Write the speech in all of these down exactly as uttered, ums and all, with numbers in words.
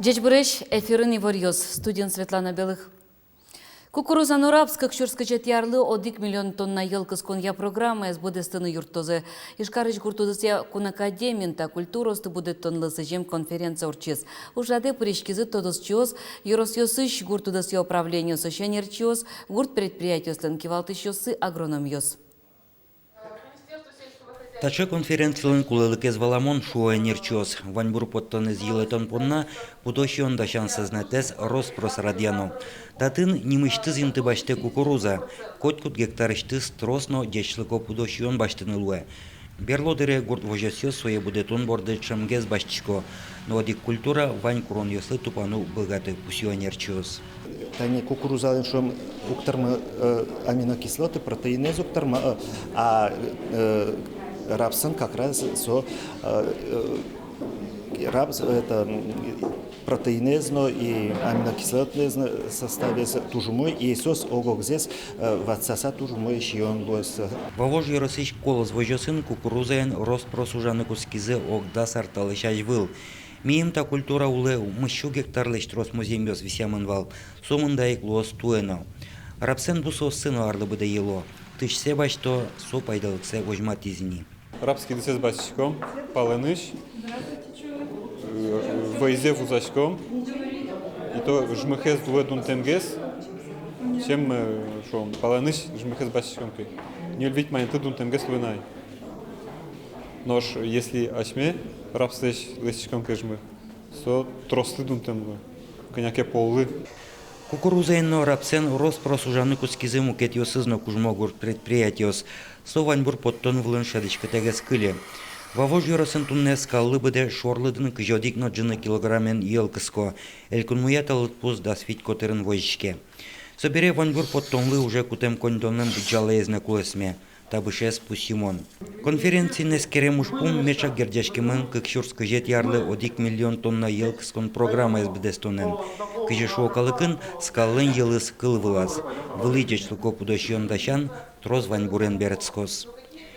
Ӟечбуресь! Эфирын иворъёс, студиын Светлана Белых. Кукуруза но рапс кык сюрс кызетӥ арлы одӥг миллион тонна йӧл кысконъя программаез быдэстыны юрттозы. Ижкарысь гурт удысъя кун академиын та культураосты будэтонлы сӥзем конференция ортчиз. Ужрадэ пыриськизы тодосчиос, ёросъёсысь гурт удысъя управлениосысь ӧнерчиос, гурт предприятиослэн кивалтӥсьёссы, агрономъёс. Таӵе конференцилэн кулэлыкез валамон, шуо ӧнерчиос. Ваньбур поттонэз йылэтон понна пудо сиён дасян сӧзнэтэз рос-прос радъяно. Татын нимысьтыз инты басьтэ кукуруза. Котькуд гектарысьтыз трос но ӟечлыко пудо сиён басьтыны луэ. Берло дыре гурт возёсъёс сое будэтон борды ӵемгес басьтӥсько, но одӥг культура вань куронъёслы тупаны уг быгаты, пусъё ӧнерчиос. Тани кукурузалэн, шуом, уг тырмы, э, аминокислоты, протеинэз уг тырмы, э, а, э, рапсын как раз со, э, э, рапс, это, м, протеинэз но и аминокислотаез но составез туж умой, и соос ог-огзэс, э, ватсаса туж умой сиён луоз. Вавож ёросысь «Колос» возёсын кукурузаен рос-прос ужаны кутскизы ог дас ар талэсь азьвыл. Миым та культура улэ укмыс сю гектарлэсь трос музъемъёс висъямын вал, со мында ик луоз туэ но. Рапсэн бусыоссы но арлы быдэ йыло. Тысьсэ басьто, со пайдалыксэ возьматӥз ини. Рапс кидысэз басьтӥськом палэнысь, э, вӧйзэ вузаськом, и то жмыхез луэ дунтэмгес, чем, э, шуом, палэнысь жмыхез басьтӥськом ке, ньыль-вить манетлы дунтэмгес луэ на ай. Нош если асьме рапслэсь лэсьтӥськом ке жмых, со трослы дунтэм луэ, кӧня ке поллы. Кукурузаен но рапсэн рос-прос ужаны кутскизы мукетъёсыз но кужмо гурт предприятиос. Со ваньбур поттон вылын шӧдӥськытэгес кыле. Вавож ёросын туннэ скаллы быдэ шорлыдын кызь одӥг но ӝыны килограммен йӧл кыско. Элькунмыя та лыдпус дас вить котырын возиське. Собере ваньбур поттонлы уже кутэм коньдонлэн быдӟалаез но кулэсме. Табышез пусйымон. Конференциын эскерем ужпум меӵак герӟаськемын кык сюрс кызетӥ арлы одӥг миллион тонна йӧл кыскон программаез быдэстонэн. Кызьы шуо калыкын, скаллэн йӧлыз кыл вылаз. Вылӥ ӟечлыко пудо сиён дасян трос ваньбурен берытскоз.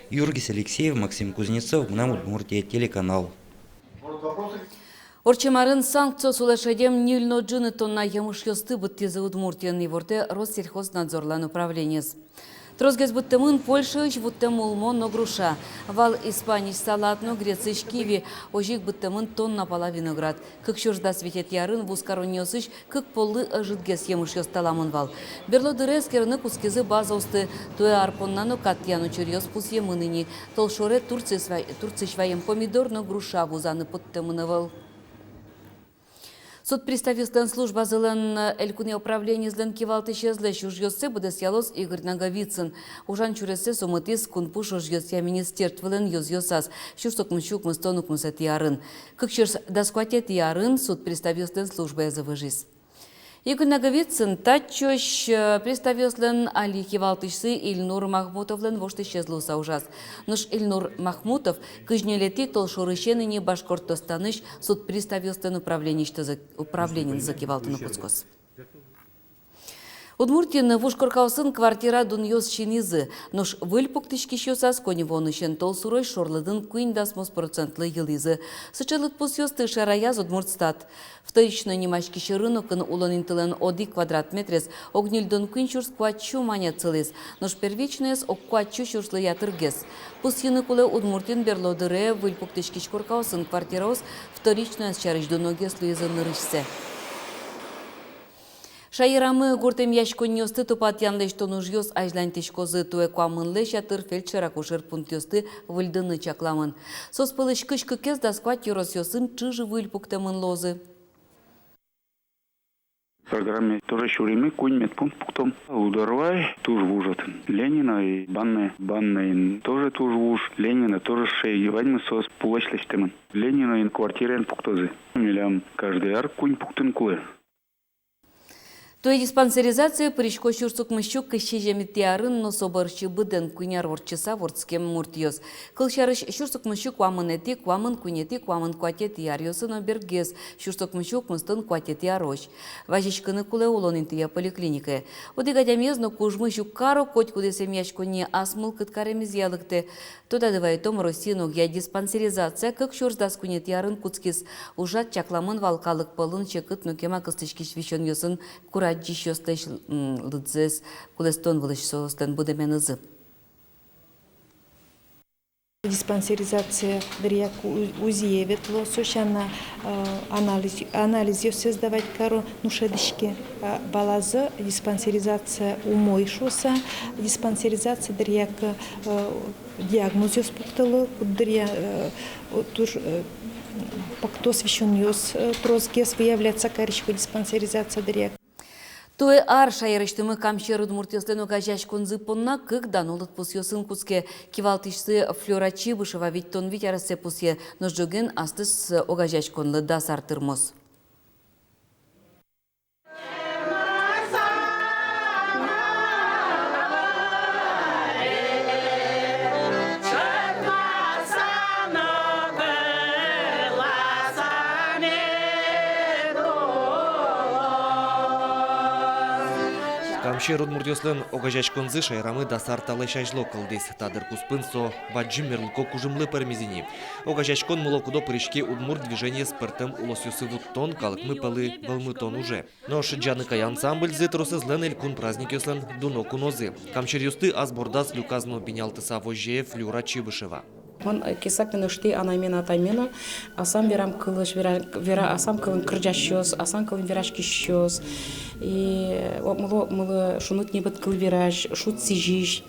Юргис Алексеев, Максим Кузнецов, «Мынам Удмуртие» телеканал. Ортчем арын санкциос улэ шедем ньыль но ӝыны тонна емышъёсты быдтӥзы Удмуртиын, ивортэ Россельхознадзорлэн управлениез. Тросгес быдтэмын Польшаысь вуттэм улмо но груша. Вал Испаниысь салат но Грециысь киви, озьы ик быдтэмын тонна пала виноград. Кык сюрс дас витетӥ арын вузкаронниосысь кык поллы ӧжытгес емышъёс таламын вал. Берло дыре эскерыны кутскизы базаосты. Туэ ар понна но кат тӥян учыръёс пусъемын ини. Толшоре Турциысь ва-, Турциысь ваем помидор но груша вузаны поттэмын ӧвӧл. Суд приставъёслэн службазылэн элькунъя управлениезлэн кивалтӥсезлэсь ужъёссэ быдэсъялоз Игорь Наговицын. Ужан сюрессэ сомытӥз кунпуш ужъёсъя министерстволэн ёзъёсаз сюрс укмыс сю укмыстон укмысэтӥ арын. Кык сюрс дас куатетӥ арын суд приставъёслэн службаезлы выжиз. Игорь Наговицын татчыозь, э, приставъёслэн али кивалтӥсьсы Ильнур Махмутовлэн воштӥсез луыса ужаз. Нош Ильнур Махмутов кызь ньылетӥ толшорысен ини Башкортостанысь суд приставъёслэн управлениысьтызы, управлениенызы кивалтыны кутскоз. Удмуртиын вуж коркаосын квартира дунъёс синӥзы, нош выль пуктӥськисьёсаз коньывуонысен толсурозь шорлыдын куинь дасмос процентлы йылӥзы. Сыӵе лыдпусъёсты шараяз Удмуртстат. Вторичной нимаськись рынокын улон интылэн одӥг квадрат метрез ог ньыльдон куинь сюрс куать сю манет сылӥз, нош первичноез ог куать сю сюрслы ятыргес. Пусйыны кулэ, Удмуртиын берло дыре выль пуктӥськись коркаосын квартираос вторичноез сярысь дуногес луизы нырысьсэ. Шаерамы гурт эмъяськонниосты тупатъян лэсьтон ужъёс азьланьтӥськозы. Туэ куамынлэсь ятыр фельдшер-акушер пунктъёсты выльдыны чакламын. Соос пӧлысь кызь кыкез дас куать ёросъёсын чыжы выль пуктэмын луозы. Программае тоже сюримы, куинь медпункт пуктом. Лудорвай туж вуж отын. Ленина и Банная. Баннаын тоже туж вуж. Ленина тоже шеги. Ваньмыз соос пулэсь лэсьтэмын. Ленинаын квартираен пуктозы. Милям каждый ар куинь пуктыны кулэ. Туэ диспансеризацие пырисько сюрс укмыссю кызь сизьыметӥ арын, но со бӧрсьы быдэн куинь ар ортчыса вордскем муртъёс. Кылсярысь, сюрс укмыссю куамынэтӥ, куамын куинетӥ, куамын куатетӥ аръёсы но бергес, сюрс укмыссю укмыстон куатетӥ арозь. Вазиськыны кулэ улон интые, поликлиникае. Одӥг адямиез но кужмысь уг каро, котькудӥз эмъяськонние ас мылкыд каремезъя лыктэ. Тодады вайытом, Россиын огъя диспансеризация кык сюрс дас куинетӥ арын кутскиз. Ужрад чакламын вал калык пӧлын секыт но кема кыстӥськись висёнъёсын курадӟисьёслэсь, м, лыдзэс кулэстон вылысь, соослэн будэменызы. Диспансеризация дыръя ку-, у-, УЗИе ветло, со сяна, э, анализ, анализъёссэ сдавать каро, ну, шӧдӥське, э, валазы диспансеризация умой шуыса, диспансеризация дыръя к-, э, диагнозъёс пуктыло, куддыръя, э, о, туж, э, пактос висёнъёс, э, тросгес выявляться карисько диспансеризация дыръя. Туэ ар шаерысьтымы камсьӧр удмуртъёслэн огазеяськонзы понна кык дано лыдпусъёсын кутске. Кивалтӥсьсы Флюра Чибышева витьтон вить арессэ пусъе, нош ӝоген астысь огазеяськонлы дас ар тырмоз. Камсьӧр удмуртъёслэн огазеяськонзы шаерамы дас ар талэсь азьло кылдӥз. Та дыр куспын со бадӟым мерлыко кужымлы пӧрмиз ини. Огазеяськон мыло-кыдо пыриське удмурт движениез пӧртэм улосъёсы вуттон, калыкмы пӧлы вӧлмытон уже. Нош «Ӟаныкай» ансамбльзы тросэзлэн элькун праздникъёслэн дуно кунозы. Камсьӧръёсты ас бордаз люказ но бинялтыса возе Флюра Чибышева. Мон, э, кесак но ыштӥ анайме но атайме но, асам верам кылысь вера-, вера-, асам кылын кырӟасьёс, асам кылын вераськисьёс. И, э, о, мыло, мыло шуныт-небыт кыл верась, шуд сӥзись.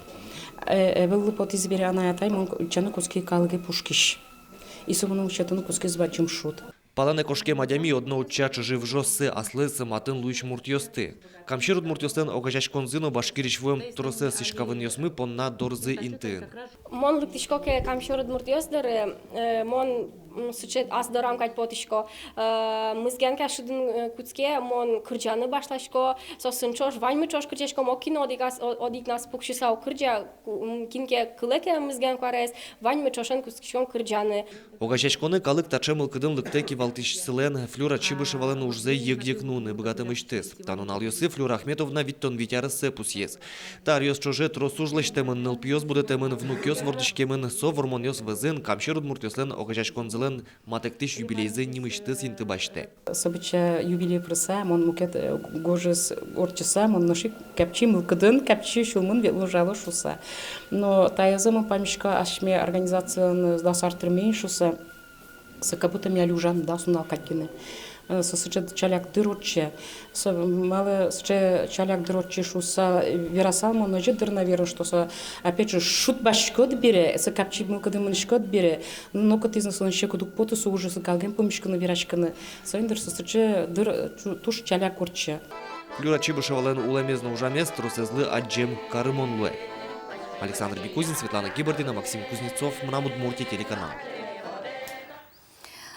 Э, э, ӧвӧл потӥз бере анай-атай, мон ку-, утчаны кутски калыке пушкысь. И со мыным утчатыны кутскиз бадӟым шуд. Палэнэ кошкем адями одно утча чыжы-выжыоссэ, аслыз матын луись муртъёсты. Камсьӧр удмуртъёслэн огазеяськонзы но Башкириысь вуэм тросэз сиськавынъёсмы понна дорзы интыын. Мон лыктӥсько ке камсьӧр удмуртъёс доры, э, мон, м, сыӵе ас дорам кадь потӥсько, э, мызган ке шудын, э, кутске, мон кырӟаны башласько, соосын ӵош, ваньмы ӵош кырӟаськом, ог кин но одӥгаз, о-, одӥгназ пуксьыса уг кырӟа, ку-, м, кин ке кылэ ке мызган куараез, ваньмы ӵошен кутскиськом кырӟаны. Огазеяськонэ калык таӵе мылкыдын лыктэ кивалтӥсьсылэн, Флюра Чибышевалэн ужзэ йыг-йыг нуыны быгатэмысьтыз. Та нуналъёсы Флюра Ахметовна витьтон вить арессэ пусйиз. Та аръёс ӵоже трос уж лэсьтэмын, нылпиос будэтэмын, внукъёс вордӥськемын, со вормонъёс вӧзын камсьӧр удмуртъёслэн огазеяськонзылэн матэктӥсь юбилейзы нимысьтыз инты басьтэ. Со быдӟа юбилей пырыса, мон мукет, э, гожез ортчыса, мон нош ик капчи мылкыдын, капчи сюлмын ветло, ужало шуыса. Но таизэ мон паймисько, асьме организациын дас ар тырме ини шуыса, со как будто ми али ужам дас нунал кадь гинэ. Э, со сыӵе чаляк дыр ортче. Со малы сыӵе чаляк дыр ортче шуыса, э, верасал мон, озьы дыр, наверно, что со, опять же, шуд басьтӥськод бере, со капчи мылкыдын мынӥськод бере, нокытӥз но солэн секыт уг поты со ужзэ калыкен пумиськыны, вераськыны. Соин дыр со сыӵе дыр, э, ту-, туж чаляк ортче. Флюра Чибышевалэн улэмез но ужамез тросэзлы адӟем карымон луэ. Александр Бекузин, Светлана Кибардина, Максим Кузнецов, «Мынам Удмуртие» телеканал.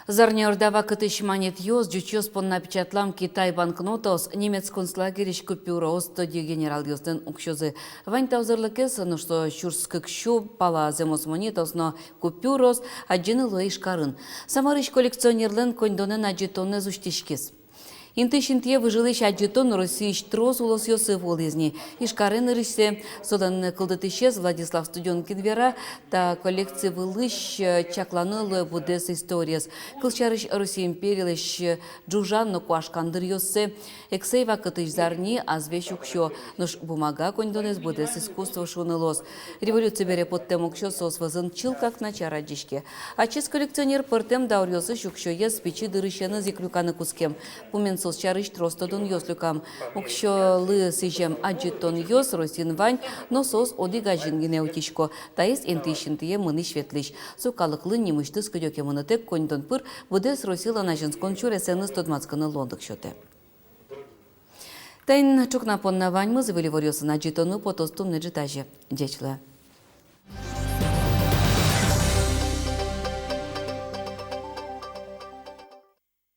Зарни орда вакытысь манетъёс, ӟучъёс понна печатлам Китай банкнотаос, немец концлагерьысь купюраос, тодӥ генералъёслэн уксёзы. Вань та узырлыкез, нош со сюрс кык сю пала зэмос монетаос но купюраос, адӟыны луэ Ижкарын. Самарысь коллекционерлэн коньдонэн адӟытонэз усьтӥськиз. Интыысь интые выжылӥсь адӟытон Россиысь трос улосъёсы вуылӥз ни. Ижкаре нырысьсэ. Солэн кылдытӥсез Владислав Студёнкин вера, та коллекция вылысь, э, чакланы луэ быдэс историез. Кылсярысь, Россия империлэсь, э, ӝужан но куашкан дыръёссэ, эксэй вакытысь зарни, азвесь уксё, нош бумага коньдонэз быдэс искусство шуыны луоз. Революци бере поттэм уксё соос вӧзын чылкак начар адӟиське. Ачиз коллекционер пӧртэм дауръёсысь уксёез пичи дырысеныз ик люканы кутскем. Пумен соос сярысь трос тодонъёс люкам. Уксёлы сӥзем адӟытонъёс Россиын вань, но соос одӥг азьын гинэ утисько. Таиз интыысь интые мынӥсь-ветлӥсь. Со калыклы нимысьтыз кыдёке мынытэк коньдон пыр быдэс Россилэн азинскон сюресэныз тодматскыны луонлык сётэ. Таин ӵукна понна ваньмыз. Выль иворъёсын адӟытоны потоз туннэ ӝытазе. Ӟеч луэ.